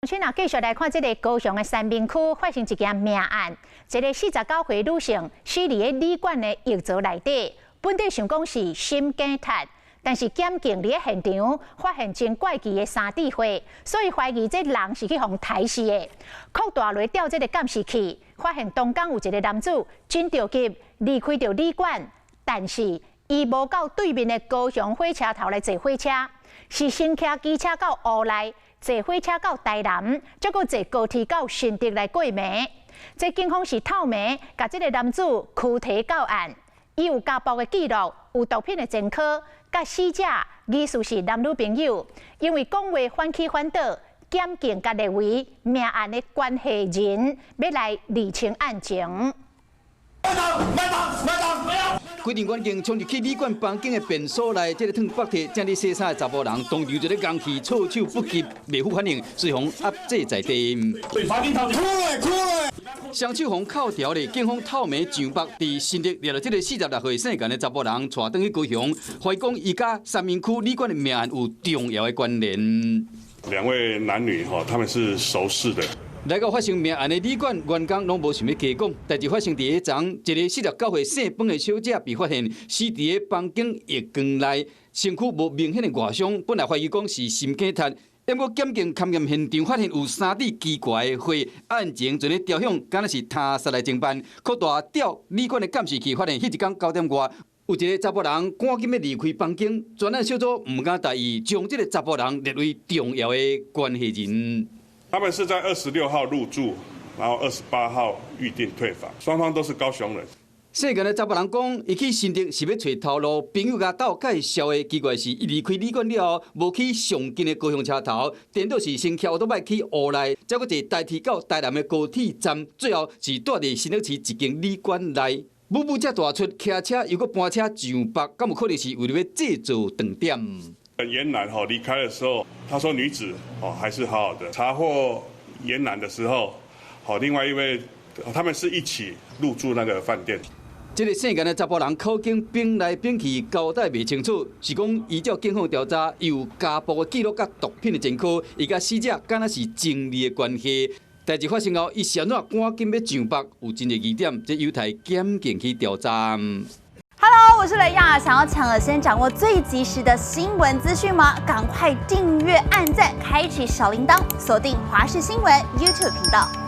先啊，繼續來看這个高雄的三民區發生一件命案，一个49歲女性死佇咧旅館的浴槽內底，本底想講是心梗窒，但是檢警佇咧現場發現真怪奇的三滴血，所以懷疑這人是去予刣死的。擴大來調這个監視器，發現當工有一个男子真著急離開著旅館，但是伊無到對面的高雄火車頭來坐火車，是先騎機車到烏來，坐火車到台南，再閣坐高鐵到新竹來過暝。這警方是透暝，共這个男子拘提到案。伊有家暴的記錄，有毒品的前科，佮死者疑似是男女朋友。因為講話反起反倒，檢警共列為命案的關係人，欲來釐清案情。規陣關警衝入去旅館房間的便所內，這个褪腹佇正佇洗衫的查埔人，當場就咧共氣措手不及，袂赴反應，隨予壓制在地。雙手予銬牢咧，警方透暝上北佇新竹掠著這个46歲姓顏的查埔人，帶轉去高雄，懷疑講伊佮三民區旅館的命案有重要的關聯。兩位男女哈，他們是熟識的。來到發生命案的旅館，員工攏無想欲加講。代誌發生佇彼昨，一个49歲姓彭的小姐被發現死佇咧房間浴缸內，身軀無明顯的外傷，本來懷疑講是心梗窒，毋過檢警勘驗現場發現有三滴奇怪的血，案情就咧調向，敢若是他殺來偵辦。擴大調旅館的監視器，發現彼一工9點外，有一个查埔人趕緊欲離開房間，專案小組毋敢大意，將這个查埔人列為重要的關係人。他們是在26號入住，然後28號預定退房，雙方都是高雄人。姓顏的查埔人講，伊去新竹是欲揣頭路，朋友共鬥介紹的。奇怪是，伊離開旅館了後，無去上近的高雄車頭，顛倒是先騎歐多擺去烏來，再閣坐台鐵到台南的高鐵站，最後是蹛佇新竹市一間旅館內。母母遮大出，騎車又閣搬車上北，敢有可能是為著欲製造斷點？嚴男吼離開的時候，他說女子哦還是好好的。查獲嚴男的時候，好，另外一位他們是一起入住那個飯店。這个姓顏的查埔人口徑變來變去，交代袂清楚，是講依照警方調查，有家暴的記錄佮毒品的前科，伊佮死者敢若是情侶的關係。代誌發生後，伊是按怎趕緊欲上北，有真濟疑點，這有待檢警去調查。 Hello，我是雷亞，想要搶先掌握最及時的新聞資訊嗎？趕快訂閱、按讚、開啟小鈴鐺，鎖定華視新聞 YouTube 頻道。